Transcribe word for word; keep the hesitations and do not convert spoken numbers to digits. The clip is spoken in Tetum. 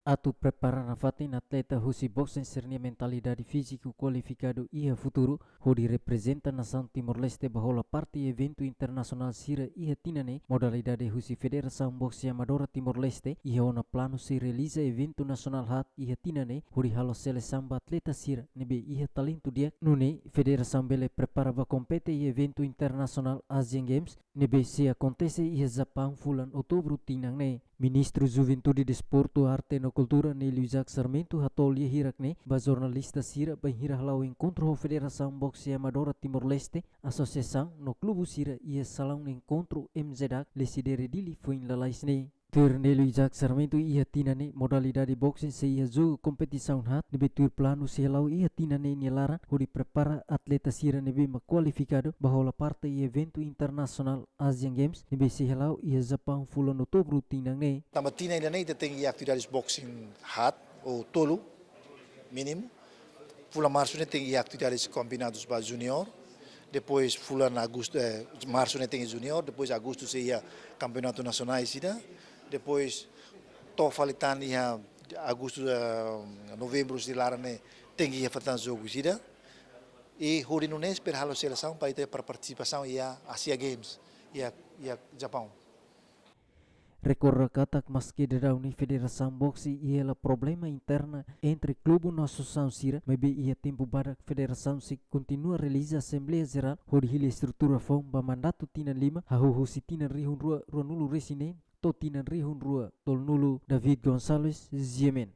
Atu prepara nafatin atleta husi boxing sira-nia mentalidade fíziku kualifikadu iha futuru, hodi reprezenta nasaun Timor-Leste ba hola parte eventu internasionál sira iha tinan ne'e, modalidade husi Federasaun Boxe Amadora Timor-Leste iha ona planu sei realiza eventu nasionál haat iha tinan ne'e, hodi halo selesaun ba atleta sira ne'ebé iha talentu di'ak. Nune'e, federasaun bele prepara ba kompete iha eventu internasionál Asian Games, ne'ebé sei akontese iha Japaun fulan Outubru tinan ne'e. Ministru Juventude, Desportu, Arte no Kultura, Nélio Isaac Sarmento, hato'o lia hirak ne'e ba jornalista sira bainhira hala'o enkontru ho Federasaun Boxe Amadora Timor-Leste, asosiasaun no klube sira iha salaun enkontru M Z A, Lecidere, Dili, foin lalais ne'e. Tuir Nélio Isaac Sarmento, iha tinan ne'e modalidade boxing sei iha jogu kompetisaun haat, ne'ebé tuir planu sei hala'o iha tinan ne'e nia laran hodi prepara atleta sira ne'ebé mak kualifikadu ba hola parte iha eventu internasionál Asian Games, ne'ebé sei hala'o iha Japaun fulan Outubru tinan ne'e. Tanba tinan ida-ne'e ita tenke iha atividades boxing haat ou tolu, mínimu. Fulan Marsu ne'e tenke iha atividades kampeonatu ba junior. Depois fulan Agostu, eh, Marsu ne'e tenke junior. Depois Agostu sei iha kampeonatu nasionál sira. Depois to'o fali tan iha Agostu, eh, Novembru sei laran ne'e tenke iha fali tan jogu sira. I hodi nune'e espera halo selesaun para ita para partisipasaun iha Asia Games, iha, iha Japaun. Rekorda katak maski daudaun ne'e Federasaun Boxe iha hela problema interna entre klube no asosiasaun sira, maibé iha tempu badak federasaun sei kontinua realiza asembleia jerál hodi hili estrutura foun ba mandatu tinan lima, hahú husi tinan rihun rua ruanulu-resin-neen to'o tinan rihun rua tolunulu. David Gonçalves, G M N.